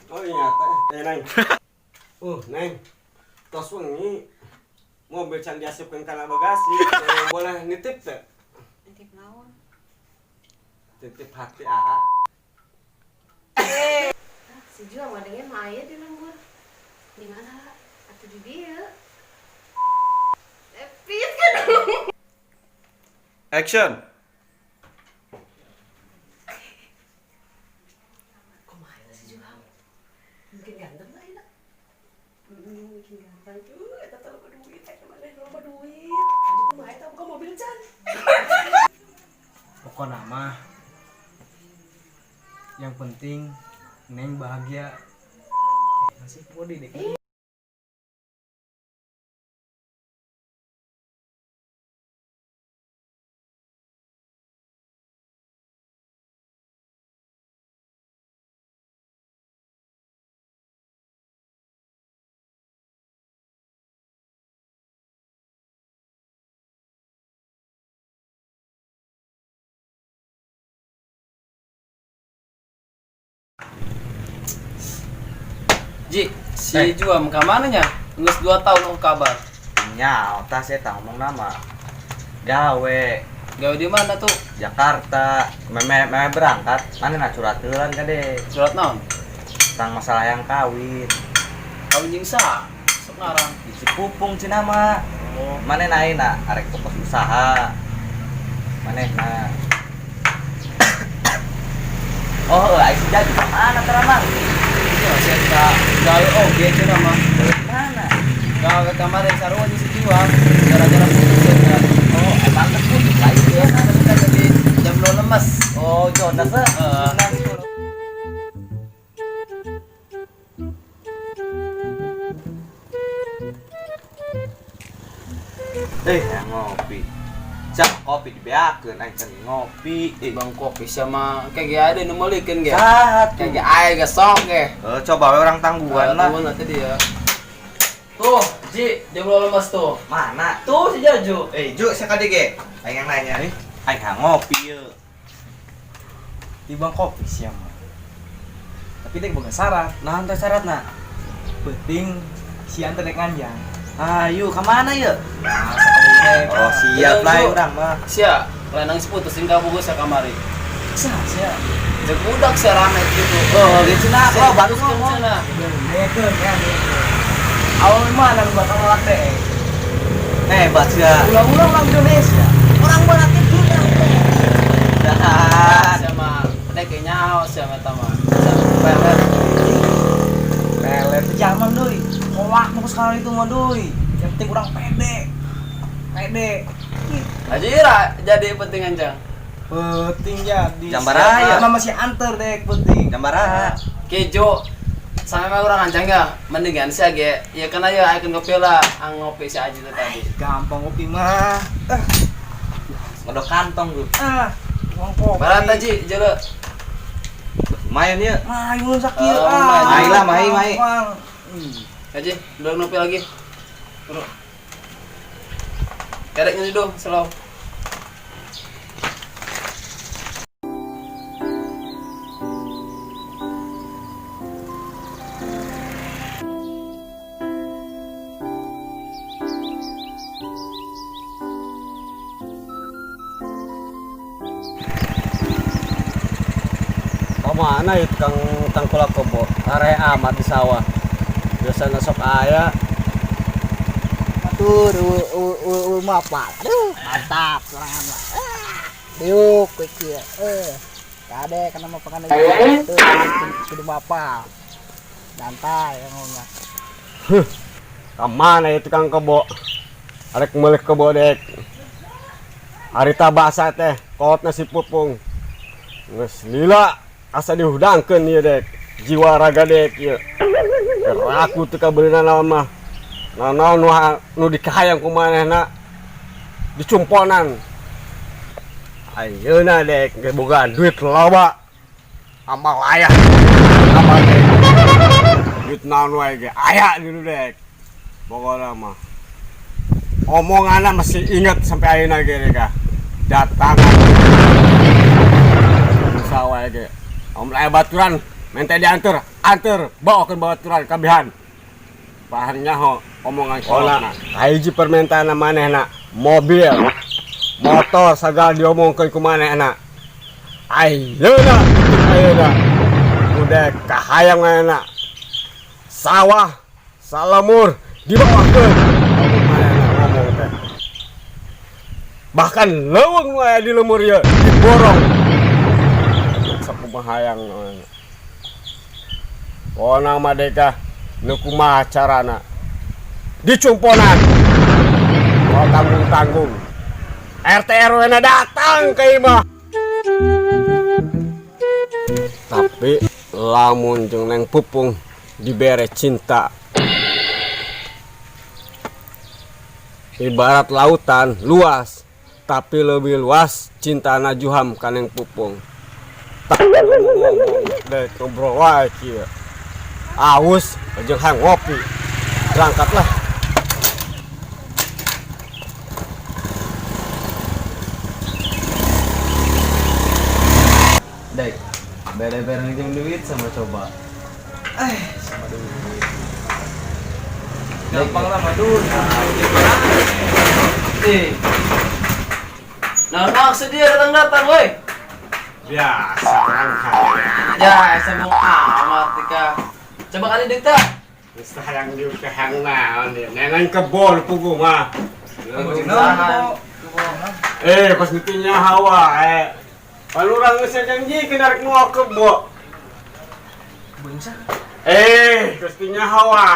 Oh iya teh. Eh, Neng. Neng. Tos wengi mobil can diasupkeun kana bagasi. Boleh nitip teh? Nitip naon? Titip hati AA. Si Juang mah dengen mah aya di lembur. Di mana? Atuh di dieu. Pis kan. Action. Kumaha si Juang? Mungkin ganteng lah ya. Mungkin ganteng tuh, eta teh loba duit, eta maneh loba duit. Aduh, kumaha eta boga mobil can. Pokoknya mah yang penting Neng bahagia. Masih body deh. Ji, si Juam ke mana nya? Geus 2 tahun aku kabar. Nya, tas eta ngomong nama. Gawe Gawe di mana tuh? Jakarta. Meme meme berangkat. Mana na surat heulan kade. Surat naon? Tentang masalah yang kawin. Kawin jeung saha? Sok ngarang. Di Cipupung cenah mah. Oh. Mana na ayeuna arek fokus usaha. Manehna. Oh, ai si jadi mana teramang? Iya, saya ka gawe oge cenah mah. Mana? Gawe kemarin sarua jeung si Juam gara-gara putus ya. Oh, emang geus putus lain Ya, tapi kan jadi jam lo lemes. Oh, Jonas eh. Heeh. Yang ngopi. Siapa kopi dibeakeun aing can ngopi. Bang kopi sama kayak ada nu meulikeun ge. Saha tuh? Kayak aya ge sok ge. Eh, coba we orang tangguhan lah. Tangguhan nanti dia. Tuh, Ji, jam lo lemes tuh. Mana? Tuh si Jaju. Ju, siapa ge? Aing yang nanya. Aing hayang ngopi ye. Di bang kopi sih mah. Tapi dek boga syarat. Naon teh syaratna? Penting si antar dek nganjang. Ayo, ka mana ye? Nah, sakali Oh, siap lah Ju. urang mah. Sia, lain nangis putusin ka buku sia kamari. Sah, sia. Jeung budak sia rame gitu. Oh, gitu nah, Sia oh, baru diputuskeun ngomong. cenah. Dengekeun ya. Awal mana nu bakal nolak teh? Hebat sia. Ulang-ulang orang Indonesia. Orang mana tidur. Dah. Sia mah dek nyaho sia mah eta mah. Sia pelet. Pelet zaman doi. Kolak mau sekarang itu mah doi. Yang penting orang pede. Pede. Aja ira jadi penting anjang. Penting jadi. Jambaraya. Sama masih anter dek penting. Jambaraha. Kejo sampai mah urang anjang ya mendingan sia ge ya kan aya ayeuna ngopi lah ang ngopi si Aji teh tadi. Gampang kopi mah. Ah, Ngodok kantong tuh. ah, uang kopi. Barat Ji, jero. Lumayan ye. Mayu sakit. Oh, Ah, mai lah, mai, mai. gampang. Aji, udah ngopi lagi. Bro. Kerek nyeduh slow. Mana itu kang tangkulak kebo? Area amat di sawah. Biasanya sok aya. Tuh, mapal. Aduh, mantap sorangan mah. Diuk kieu. Kade kana mah pakan tuh kudu mapal. Santai ngomongnya. Huh. Ka mana itu kang kebo? Arek meulih kebo dek. Harita basa teh kolotna si Pupung. Geus lila asa dihudangkeun ieu dek. Jiwa raga dek ieu. Aku teu kabeulina naon mah. Naon nu dikahayang ku manehna dicumponan. Ayeuna dek geus boga duit loba. Amal aya. Amal dek. Duit naon wae ge aya dulu dek. Pokona mah omonganna masih ingat sampai ayeuna ge dek ah. Datang sawah ge. Om aya baturan Minta diantar, antar, bawa ke baturan kabihan. Bahan nyaho omongan kolotna. Hiji permintaan manehna, mobil, motor segala diomongkeun ku manehna. Ayeuna, ayeuna. Udah kahayang manehna. Sawah, salamur dibawakeun. Ngomong manehna ngomong teh. Bahkan leuweung nu aya di lemur ieu diborong. Sakumaha hayang manehna. Pokona mah deka nu kumaha carana. Dicumponan. Kalau tanggung-tanggung. RT RW na datang ke imah. Tapi lamun jeung Neng Pupung dibere cinta ibarat lautan luas, tapi lebih luas cintana Juham ka Neng Pupung. Tak ngomong deh, ngobrol wae kieu. Aus jeung hayang ngopi, berangkatlah. Dek, bere-bere jeung duit sama coba. Sama duit. Gampang lah mah duit. Eh. Nah, maksud dia datang-datang, woi. Biasa orang kaya. Ya, sombong amat tika. Coba kali dek tak. Geus hayang dieu teh hayang naon dia. Neneng kebol pugu mah. Usaha. Eh, pas nutinya hawa eh. Kalau urang geus janji kena rek moal kebo. Bungsa. Eh, pastinya hawa.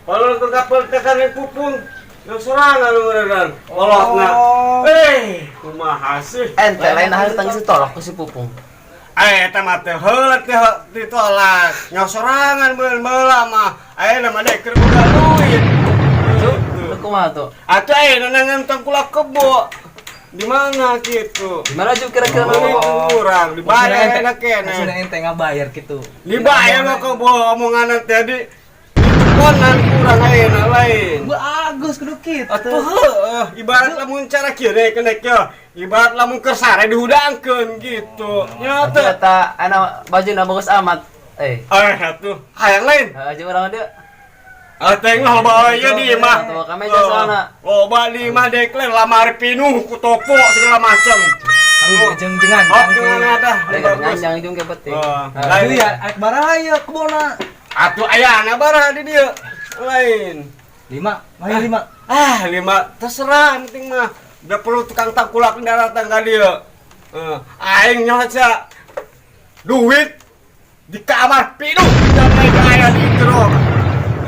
Kalau ke kapal ke kanan pupung, yang sorangan lu ngeureun. Kolotna. Eh, kumaha sih? Ente lain hal tang si tolak ku si Pupung. Eh, eta mah teh heula teh ditolak. Nyaho sorangan beul baheula mah. Ayeuna mah dek keur boga duit. Tuh, lu kumaha tuh? Atuh ayeuna nangan tangkulak kebo. Di mana gitu? Di mana Ju kira-kira Mana mau? kurang dibayar enak Maksudnya kene. ente ngabayar gitu. Dibayar lo kebo omongan tadi. Diceponan kurang ayeuna lain. Bagus kudu kitu. Atuh heueuh, ibarat lamun cara kieu deh kenek yo. Ibarat lamun keur sare dihudangkeun gitu. Nya teh. Eta anak baju na bagus amat. Eh, Eh atuh, hayang lain. aja orang dia. Ah teh mah loba we di imah. Tuh, kami aja soalna. Loba di imah dekler lamar pinuh ku topo segala macam. Kamu jeng-jengan. Oh, jangan ada. Ada nyanjang itu kayak penting. Oh, Lain ya, arek baraya kebona. Atuh aya na bara di dieu. Lain. 5, mari 5. Ah, 5 terserah yang penting mah. Udah perlu tukang tangkulak datang ka dieu. Aing nyoh sia. Duit di kamar pinuh sampai aya di jero.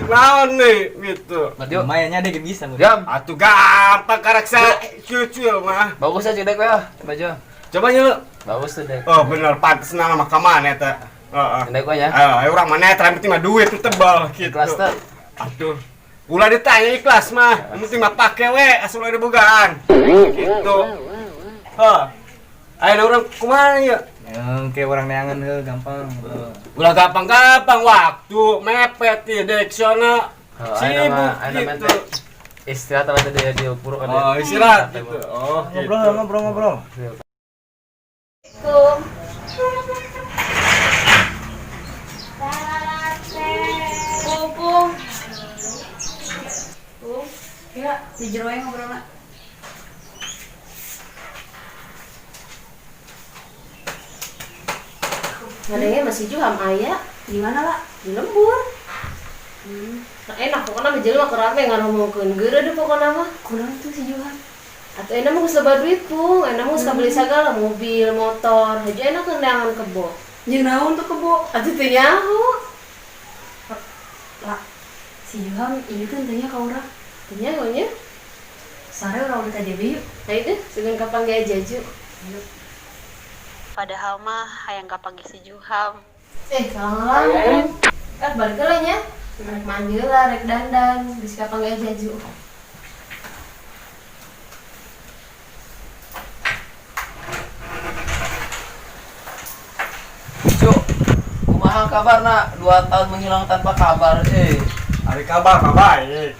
Naon nih gitu. Berarti Lumayan nya deh bisa. Jam. Atuh gampang karaksa cucul mah. Bagus aja dek ya, baju. Coba nyelu. Bagus tuh dek. Oh bener pantes nang mah ka mana eta. Heeh. Dek nya. Ayo, ayo urang mana eta penting mah duit tuh tebal gitu. Ikhlas tuh. Aduh. Ulah ditanya ikhlas mah, yang penting mah pake we asal ulah dibogaan. Gitu. Heh. Ayo urang kumaha ieu? Yang kayak orang neangan heuh gampang. Ulah gampang-gampang waktu mepet ieu deksona. Sibuk gitu. Istirahat apa tadi di puruk ada. Oh, istirahat gitu. Oh, gitu. Ngobrol ngobrol ngobrol. Assalamualaikum. Pupung. Pupung. Ya, di jero we ngobrolna. Ngadengnya masih Juham aya. Di mana lah? Di lembur. Nah, enak pokoknya mah jelema keur rame ngaromongkeun geureuh deh pokoknya mah. Kunaon tuh si Juham? Atuh enak mah geus loba duit pung, enak mah geus kabeli sagala mobil, motor, haju enak neangan kebo. Jeung naon tuh kebo? Atuh teu nyaho. Lah, si Juham ieu teh teu nya ka urang. Teu nyaho nya. Sare urang udah ka JB yuk. Ayo deh, sugan kapan ge jaju. Padahal mah hayang kapanggih si Juham. Salah-salah. Balik lah nya. Rek mandi lah, rek dandan, bisa kapan ge jaju. Cuk, kumaha kabarna? 2 tahun menghilang tanpa kabar, eh. Hari kabar mah baik.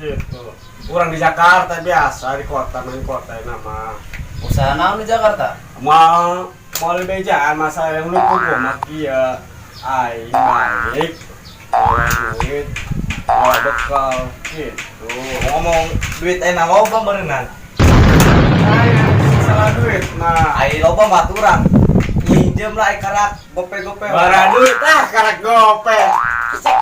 Gitu. Urang di Jakarta biasa, di kota main kota nama. Usaha naon di Jakarta? Mau Mau bejaan masalah yang lu kubu mah kieu. Aing balik bawa duit, bawa bekal gitu. Ngomong duit enak loba meureunnan. Aing salah duit mah. Ai loba mah urang. Minjem lah ai karak gope-gope. Bara duit ah karak gope.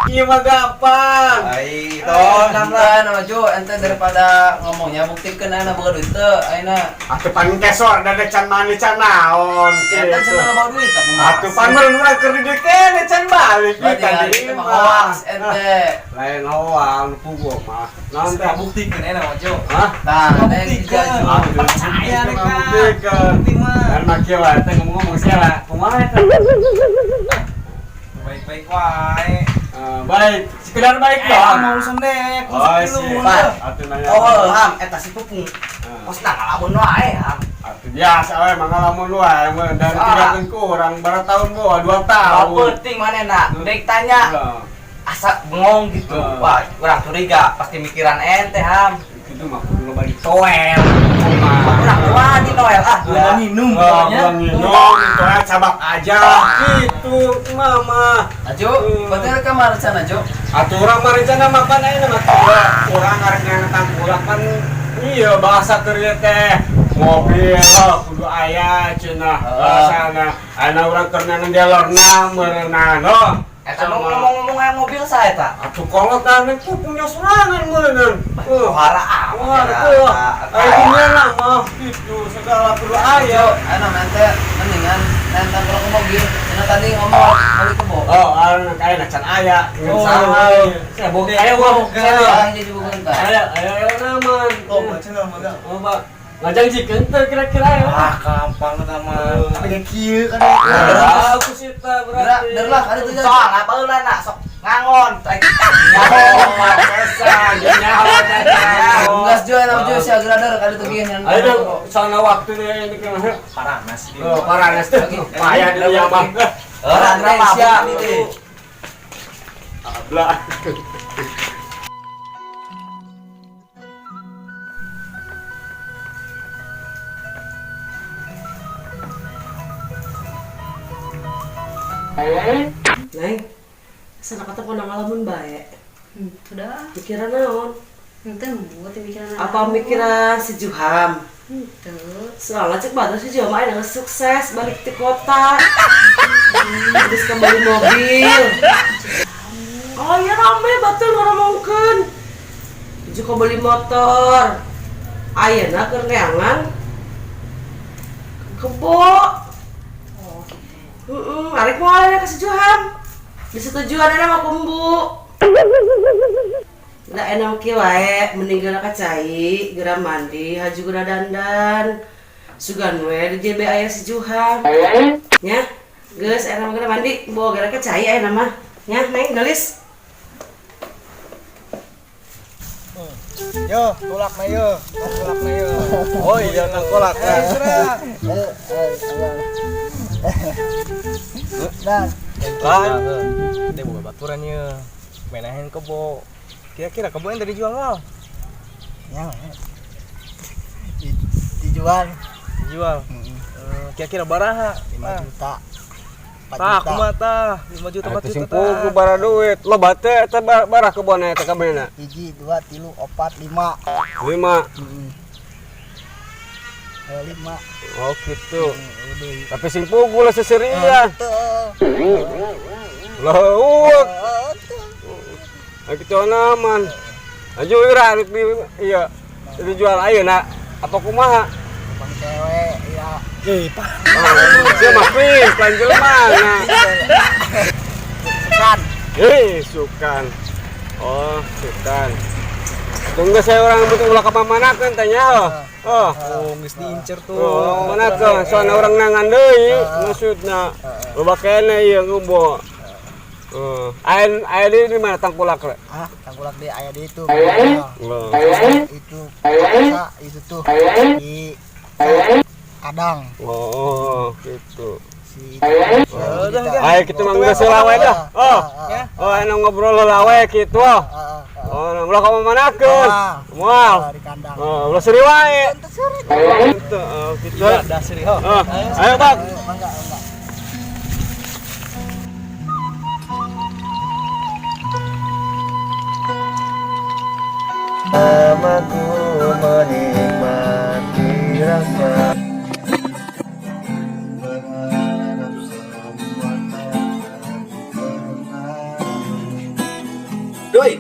Ieu mah gampang. Ai tong Lah nama Jo, ente daripada ngomongnya buktikan ayeuna boga duit teu ayeuna. Atuh pan kesor da can mani can naon Eta gitu. cenah bawa duit tapi Atuh pan meureun urang keur di dieu keneh can balik Berarti duit hari di itu mah imah. hoax ente. Lain hoang nu puguh mah. Naon teh? Buktikan enak mah Jo. Hah? Tah, neng Buktikan. jaju. Atuh, Percaya buktikan, deh, Kak. buktikan. Bukti mah. Dan mah kieu wae teh ngomong-ngomong sia lah. Kumaha eta? Baik-baik wae. Eh, baik, sekedar baik Eh, doang. mau urusan deh. Oh, sih. Atuh nanya. Oh, ham eta si Pupung. Ah. Kosna ngalamun wae ham. Atuh biasa we mangalamun wae mun dari Ah. tiga tahun kurang bara tahun bawa 2 Apa tahun. penting manehna? Dek tanya Lah, asa bengong gitu. Ah. Wah, urang curiga pasti mikiran ente ham. Itu mah kudu loba ditoel. Kumaha. Urang wah di Noel ah. Udah minum Oh, pokoknya. belum minum, toel cabak aja gitu mama. Ajo, berarti rek kamar rencana Jo. Atuh urang mah rencana makan ayeuna mah kieu. Urang arek nyangetang kulak kan iya bahasa keur ieu teh. Mobil lah kudu aya cenah bahasana. Ayeuna urang keur nyangan delorna meureunna oh. Eta nu ngomong-ngomong aya mobil saha eta? Atuh kolot kan itu punya sorangan meureunnan. Wah, amat Wah, ya. tuh. Ayo dunia lah mah gitu segala kudu Ayo, aya. ayeuna mah ente mendingan nentang kalau ke mobil. Cenah tadi ngomong balik kebo. Oh, anu kayakna can aya. Oh. Saha. Saya boga aya wah. Ah, jadi bukan tah. Ayo, ayo, ayo naman. Oh, baca lah mah. Oh, Pak. Ngajang teu kira-kira ya. Ah, gampang eta mah. Tapi kayak kieu kan. Aku sih ta Gerak, berarti. der lah, ada tuh Soal apa heula nak sok ngangon. Oh, pesan, nyaho nyaho. Gas Jo, enak Jo, si agrader kali tuh gini. Ayo dong, soalnya waktu nih ini kan. Paranas gitu. Oh, paranas tuh. Payah di dia mah. Orang Neng, apa siap. itu? Abla. Neng, sana kata pernah ngalamun bae. Udah. Pikiran naon? Ente buat mikiran Apa mikiran si Juham? Henteu. Soalnya cek batur si Juham aja sukses balik ke kota. Terus kembali mobil. Oh iya rame batur ngomongkeun. Juga beli motor. Ayeuna keur neangan kebo. Oh gitu. Heeh, arek moal ka si Juham. Disetujuan enak mah kumbu. Da enak kieu wae, mending geura ka cai, geura mandi, haju geura dandan. Sugan we di JB aya si Juham. Nya, geus enak mah geura mandi, bawa geura ka cai ayeuna mah. Nya, Neng geulis. Yo, tulak na yo. Tulak na yo. Oh iya tangkolak. Eh, eh, eh. Nah, Lan. Teh boga baturan ye. Menahan kebo. Kira-kira kebo yang tadi jual mal? ya. Dijual Dijual. Eh, kira-kira baraha? 5 juta. 4 Tah, juta. kumaha tah? 5 juta 4 Atuh juta. sing tah. pugu bara duit. Loba teh eta bara kebon eta kabehna. Hiji, dua, tilu, opat, lima. 5. Heeh. Eh, lima. Oh gitu. Udah. Tapi sing pugu lah seserian. Tuh. Leuweuk. Tuh. Lagi aman. Aju ira rek di iya dijual ayeuna apa kumaha? Bang cewek, ya. Eh, Pak. Oh, sia mah pin plan jelema nah. Sukan. Eh, sukan. Oh, sukan. Tunggu saya orang butuh ulah ka pamanakeun tanya oh. Oh. Oh, geus diincer tuh. Oh, pamanakeun soalna urang nangan deui maksudna. Loba keneh ieu ngubo. Oh, ayeuna aya di mana tangkulak le? Ah, tangkulak di aya di itu. Oh. Itu paksa, itu tuh di kadang Oh, gitu. si Ayo kita mah geus heula we dah. Oh. Oh, enak ngobrol heula we kitu. Oh, oh ulah ka mamanakeun. Moal. Di kandang. Oh, ulah seuri wae. Henteu. Heeh, gitu. Ibadah sih, ho. Ayo, Bang. Mangga, mangga. Lamaku menikmati rasa berharap semua takkan pernah. Doi.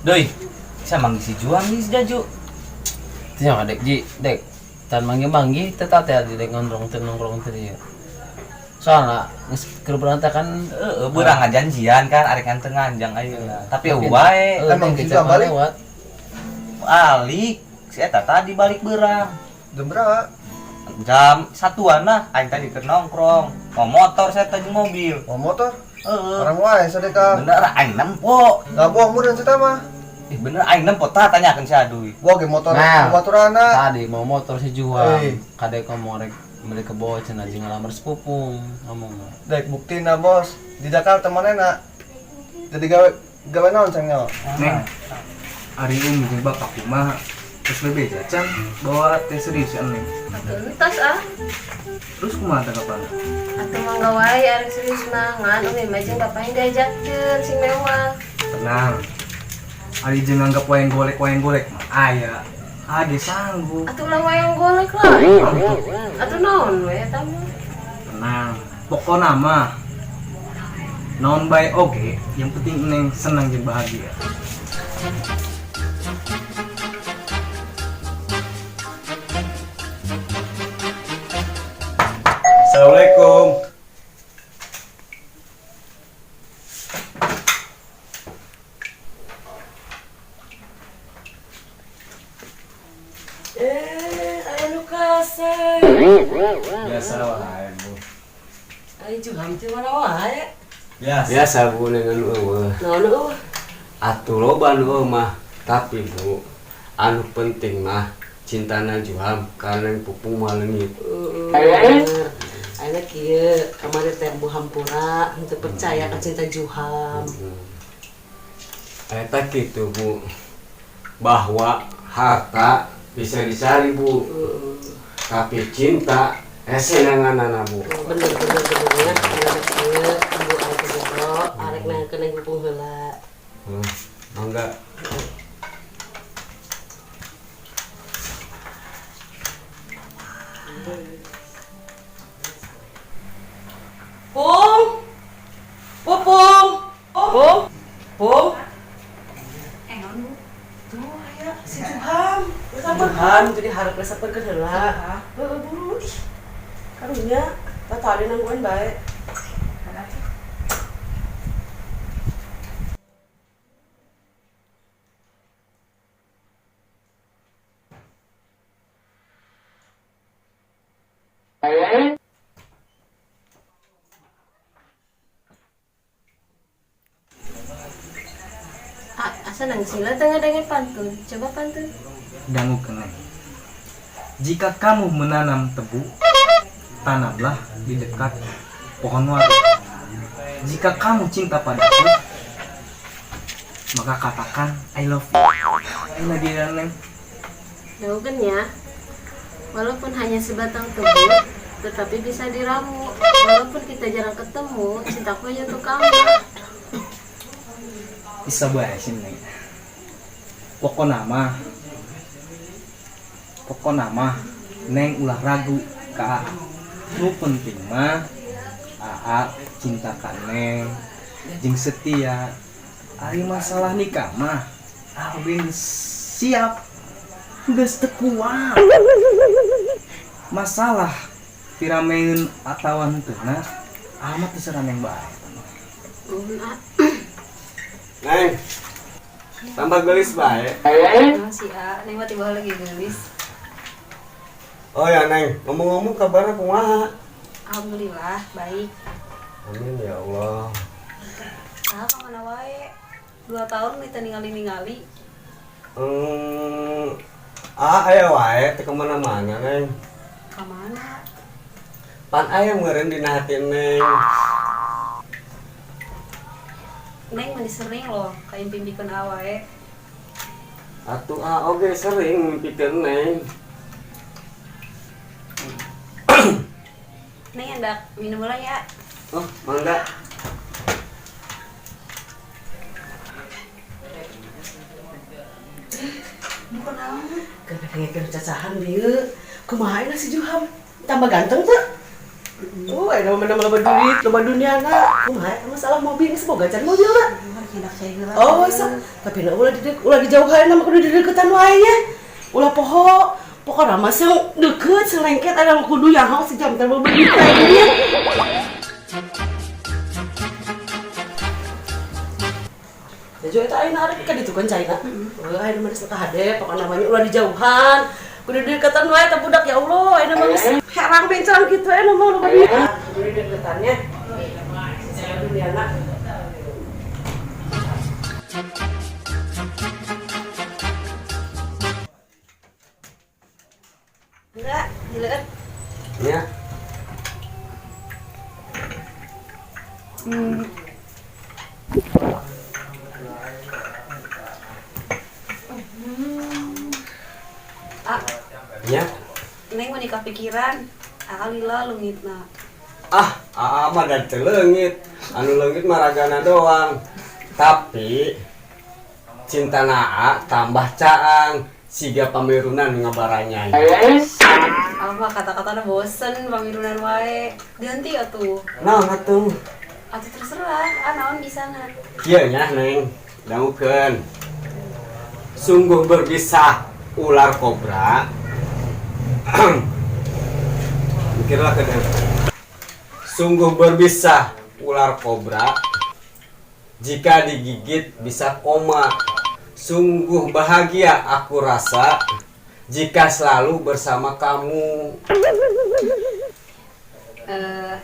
Doi, saya manggil si Juang nih si Jaju. Itu yang dek ji, dek. Tan manggih-manggih tetap ya di dek ngondrong teu nongkrong teu ieu. Soalna geus keur berantakan. Heeh, beurang ngajanjian kan arek nganter nganjang ayeuna. Tapi eueuh wae. Emang dek, si Juang balik? lewat. Balik. Si eta tadi balik beurang. Jam berapa? Jam satuan lah, aing tadi keur nongkrong. Mau motor saya tadi mobil. Mau motor? Heeh. Orang wae sadeka. Bener aing nempo. Enggak bohong mun cerita mah. Ih bener aing nempo tah tanyakeun si Aduy. Gua ge motor Nah. baturana. Tadi mau motor si Juang. Eh. Kadek ngomong rek beli kebo cenah jeung ngalamar sepupung ngomong. Dek buktina bos, di Jakarta manehna. Jadi gawe gawe naon cang nyawa? Neng, ari umi jeung bapak kumaha? Terus bebeja can bawa teh serius ya Neng. Atuh entos ah. Terus kumaha tanggapan? Atuh mangga wae arek serius mah ngan umi mah jeung bapak yang diajakkeun sing mewah. Tenang. Ari jeung nganggap wayang golek mah aya. Age sanggup. Atuh ulah wayang golek lah. Atuh naon we eta mah. Tenang. Pokona mah naon bae oge, yang penting Neng senang jeung bahagia. Assalamualaikum. Aya nu kasep. Biasa wae, Bu. Ari Juham teh mana wae? Biasa. Biasa Bu dengan eueuh. Naon eueuh? Atuh loba nu eueuh mah, tapi Bu, anu penting mah cintana Juham karena Pupung mah leungit. Bener. Ayeuna kieu kamari teh Bu hampura henteu percaya ka cinta Juham. Eta kitu Bu, bahwa harta bisa dicari Bu, tapi cinta hese nanganana Bu. Bener bener bener ya. Ayeuna kieu Bu arek ke jero, arek nangkeun Neng Pupung heula. Mangga. Pung. Pupung. Pung. Pung. Naon Bu? Tuh aya si Juham. Juham jadi harap resepeun heula. Heeh buru ih. Karunya tadi nangguan bae. Ah, asa nang sila teu ngadenge pantun. Coba pantun. Dangukeun Neng. Jika kamu menanam tebu, tanamlah di dekat pohon waru. Jika kamu cinta padaku, maka katakan I love you. Ayo dia Neng. Dangukeun ya. Walaupun hanya sebatang tebu, tetapi bisa diramu. Walaupun kita jarang ketemu, cintaku hanya untuk kamu. Bisa bae sih Neng. Pokona mah Neng ulah ragu ka Aa. Nu penting mah Aa cinta ka Neng jeung setia. Ari masalah nikah mah oge geus siap. Geus teu kuat. Masalah pirameun atawa henteuna amat terserah Neng bae. Nuhun ah. Neng, tambah gelis bae. Nah, si A, Neng mah tiba lagi gelis. Oh ya Neng, ngomong-ngomong kabarnya kumaha? Alhamdulillah, baik. Amin ya Allah. Nah, kamana wae? 2 tahun kita ningali-ningali. Aya wae teu kemana-mana Neng. Kamana? Pan aya meureun dina hati Neng. Neng meni sering loh kaimpi-impikeun A wae. Atuh A oge sering mimpikeun Neng. Neng hendak minum ulang ya. Oh, mangga. Bukan naon. Keur cacahan bieu. Kumaha si Juham? Tambah ganteng tuh. Oh, ada mana loba duit, loba duniana. Kumaha masalah mobil geus boga can mobil mah. Oh, sok. Tapi na ulah di ulah dijauhan nama kudu dideketan wae nya. Ulah poho. Pokokna mah sing deket, sing lengket ada kudu nyaho si jam teh loba duit nya. Jaju eta ayeuna arek ka ditu kan caina. Heuh, ayeuna mah geus hade, pokokna mah ulah dijauhan. Kudu dideketan wae teh budak ya Allah, ayeuna mah geus herang bencang kitu ayeuna mah loba duit. Kudu dideketannya. Duniana. Enggak, dileut. Ya. Ah. Ya. Neng mau nikah pikiran, lila leungitna. Ah, aa mah da teu leungit. Anu leungit mah ragana doang. Tapi cinta naa tambah caang siga pamirunan ngabaranya. Apa kata-katana bosen pamirunan wae. Ganti atuh. Naon atuh? Atuh terserah, ah naon bisana. Kieu nya Neng, dangukeun. Sungguh berbisa ular kobra. Mikirlah ke depan. Sungguh berbisa ular kobra. Jika digigit bisa koma. Sungguh bahagia aku rasa jika selalu bersama kamu.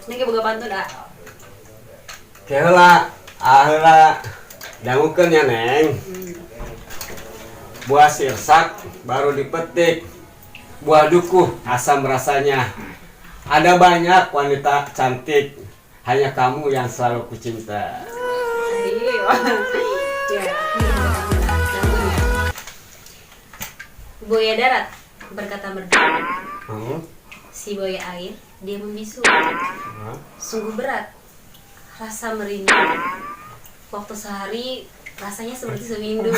Neng boga pantun ah. Keheula, aheula. Dangukeun ya Neng. Buah sirsak baru dipetik. Buah dukuh asam rasanya. Ada banyak wanita cantik, hanya kamu yang selalu kucinta. Buaya darat berkata merdu. Si buaya air dia membisu. Sungguh berat rasa merindu. Waktu sehari rasanya seperti seminggu.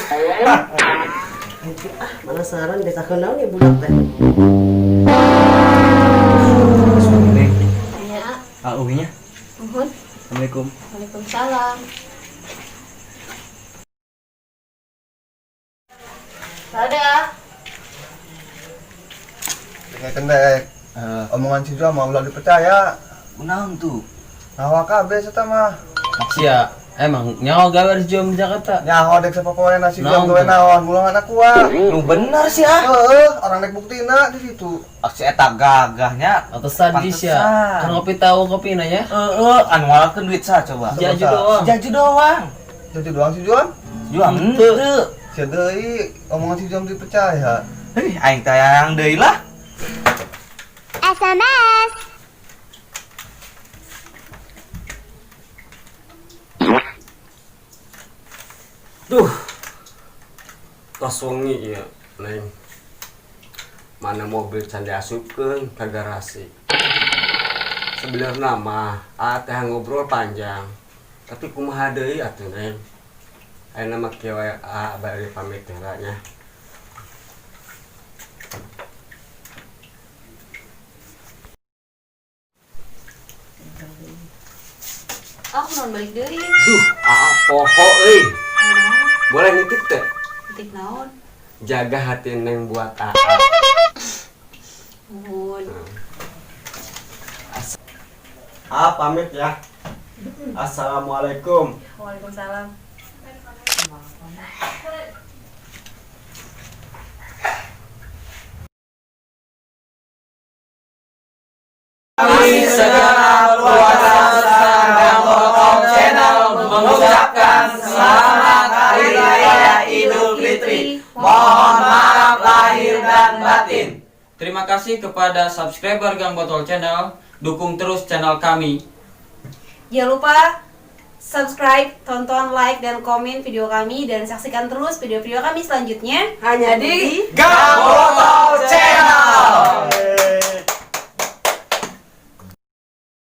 Ah, mana saran desa kenal nih budak teh. Neng. Ya. Ah, uhinya. Nuhun. Assalamualaikum. Waalaikumsalam. Dadah. Kayak kendek. Omongan si Jual mah ulah dipercaya. Kunaon tuh? Ngawa kabeh eta mah. Sia, emang nyawa gawe di Jual di Jakarta. Nyaho dek sapopoe nasi Jual gawe naon, mulungan aku ah. Nu bener sih ah. Heeh, orang dek buktina di situ. Si eta gagahnya. Pantesan di sia. Kan kopi tahu kopi nanya. Heeh, anu ngalakeun duit sah coba. Jaju doang. Jaju doang. Jaju doang si Jual? Jual henteu. Sia deui, omongan si Jual dipercaya. Hei, aing teh yang deui lah. SMS. Duh, tos wengi ieu, Neng. Mana mobil can diasupkeun ka garasi. Sebenarnya mah aa teh ngobrol panjang. Tapi kumaha deui atuh, Neng. Ayeuna mah kieu wae aa bari pamit heula nya. Aku naon balik deui. Duh, aa poho euy. Boleh nitip teh? Nitip naon? Jaga hati Neng buat aa. Nuhun. Aa pamit ya. Assalamualaikum. Waalaikumsalam. Kami segenap keluarga besar Gang Channel mengucapkan selamat Hari Raya Idul Fitri. Mohon maaf lahir dan batin. Terima kasih kepada subscriber Gang Botol Channel. Dukung terus channel kami. Jangan lupa subscribe, tonton, like, dan komen video kami. Dan saksikan terus video-video kami selanjutnya hanya di Gang Botol Channel.